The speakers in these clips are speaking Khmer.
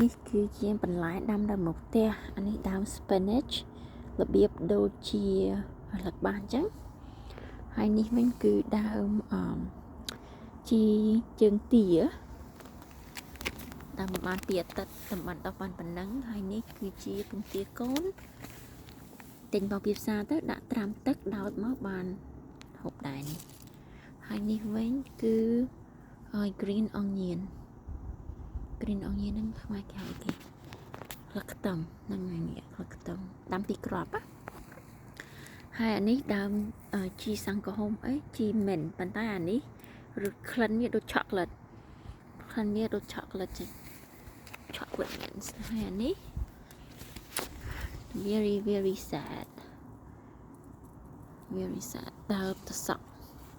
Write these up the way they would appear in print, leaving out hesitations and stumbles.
នេះគឺជាបន្លែដាំនៅមុខផ្ទះអានេះដើម spinach របៀបដូចជាស្លឹកបាសអញ្ចឹងហើយនេះវិញគឺដើមអឺជីជើងទាដើមប្រហែល2អាទិត្យតំបានដោះបានប៉ុណ្ណឹងហើយនេះគឺជាពងទាកូនទិញមកពីផ្សារទៅដាក់ត្រាំទឹកដោតមកបានហូបដែរនេះហើយនេះវិញគឺហើយ green onion green onion ហ្នឹងខ្មែរគេហៅគេផ្លឹកខ្ទឹមហ្នឹងហើយនេះផ្លឹកខ្ទឹមដាំពីគ្រាប់ណាហើយអានេះដើមជីសង្កហុំអីជីមិនប៉ុន្តែអានេះរសក្លិនវាដូច chocolate ក្លិនវាដូច chocolate ចឹង chocolate mint ហើយអានេះ very very sad very sad ដើមតសក់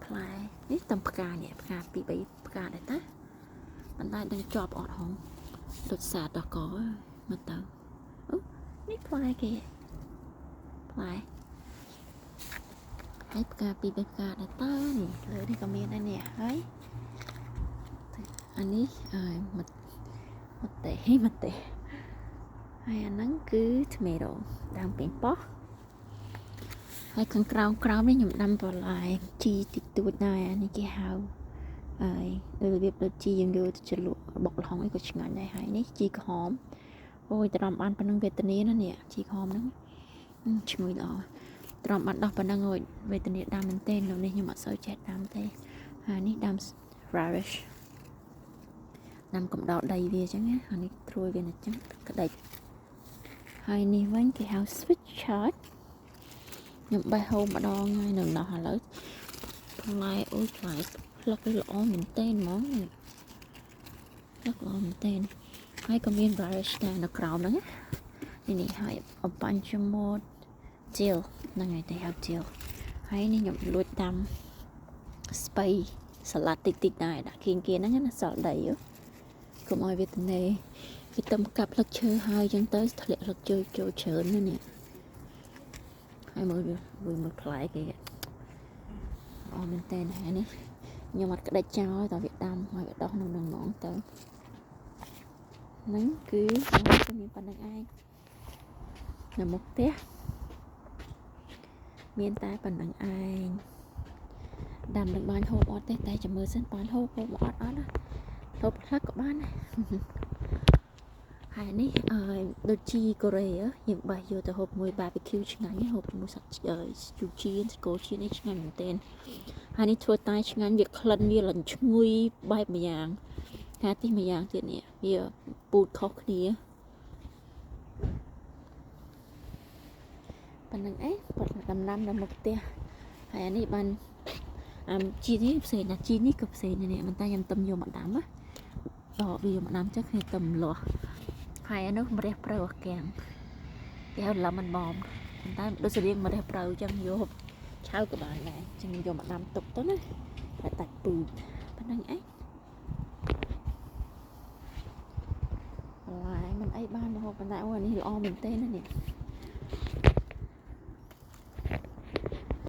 ផ្លែនេះតំផ្កានេះផ្កាពីរបីផ្កាដែរតាប៉ុន្តែដឹងជាប់អត់ហងដូចសាតកមើលទៅអូនេះផ្លែគេផ្លែហើយផ្កាពីរបីផ្កាដែរតើនេះលើនេះក៏មានដែរនេះហើយអានេះអើមម្ទេសម្ទេសហើយអាហ្នឹងគឺ tomato ដើមប៉េងប៉ោះហើយខាងក្រោមក្រោមនេះខ្ញុំដាំបន្លែជីតិចតួចដែរអានេះគេហៅហើយដូចរបៀបដូចជីយើងយកទៅជ្រលក់បុកល្ហុងអីក៏ឆ្ងាញ់ដែរហើយនេះជីក្រហមអូយត្រំបានប៉ុណ្ណឹងវេទនាណានេះជីក្រហមហ្នឹងឈ្ងុយល្អត្រំបានដោះប៉ុណ្ណឹងអូយវេទនាដាំមែនទែននៅនេះខ្ញុំអត់សូវចេះដាំទេហើយនេះដាំ radish ដាំកំដរដីវាអញ្ចឹងណាអានេះត្រួយវាអញ្ចឹងក្តិចហើយនេះវិញគេហៅ Swiss chard ខ្ញុំបេះហូបម្ដងហើយនៅនោះឥឡូវផ្លែអូយផ្លែផ្លឹកវាល្អមែនទែនហ្មងនេះផ្លឹកល្អមែនទែនហើយក៏មាន radish ដែរនៅក្រោមហ្នឹងណានេះនេះហើយ a bunch more dill ហ្នឹងហើយតែហៅ dill ហើយនេះខ្ញុំលួចដាំស្ពៃសាឡាត់តិចតិចដែរដាក់គៀងគៀនហ្នឹងណាសល់ដីកុំឲ្យវាទំនេរគេទំកាប់ផ្លឹកឈើហើយអញ្ចឹងទៅធ្លាក់ផ្លឹកឈើចូលច្រើនណាស់នេះហើយមើលវាមើលផ្លែគេអមែនតើហើយនេះខ្ញុំអត់ក្តិចចោលតែវាដាំហើយវាដោះនៅនឹងហ្មងទៅហ្នឹងគឺគឺមានប៉ុណ្្នឹងឯងនៅមុខផ្ទះមានតែប៉ុណ្្នឹងឯងដាំនឹងបានហូបអត់ទេតែចាំមើលសិនបានហូបហូបអត់អត់ណាហូបផ្លឹកក៏បានដែរហើយនេះអឺដូចជីកូរ៉េយើងបេះយកទៅហូបមួយ barbecue ឆ្ងាញ់ហូបជាមួយសាច់ជូរចៀនស្ករចៀននេះឆ្ងាញ់មែនទែនហើយនេះធ្វើតែឆ្ងាញ់វាក្លិនវាឡើងឈ្ងុយបែបម្យ៉ាងហាទីម្យ៉ាងទៀតនេះវាពូតខុសគ្នាប៉ុណ្្នឹងឯងប៉ុន្តែដំណាំនៅមុខផ្ទះហើយអានេះបានអាជីនេះផ្សេងណាជីនេះក៏ផ្សេងដែរនេះប៉ុន្តែខ្ញុំទំយកមកដាំណាដកវាយកមកដាំចឹងគ្នាទំលាស់ហើយអានោះម្រះព្រៅអាកាំងគេហៅ lemon balm ប៉ុន្តែដូចស្រៀងម្រះព្រៅចឹងយកឆៅក៏បានដែរចឹងយកមកដាំទុកទៅណាតែដាច់ពូជប៉ុណ្្នឹងឯងបន្លែមិនអីបានមកហូបប៉ុន្តែអូអានេះល្អមែនទេណានេះ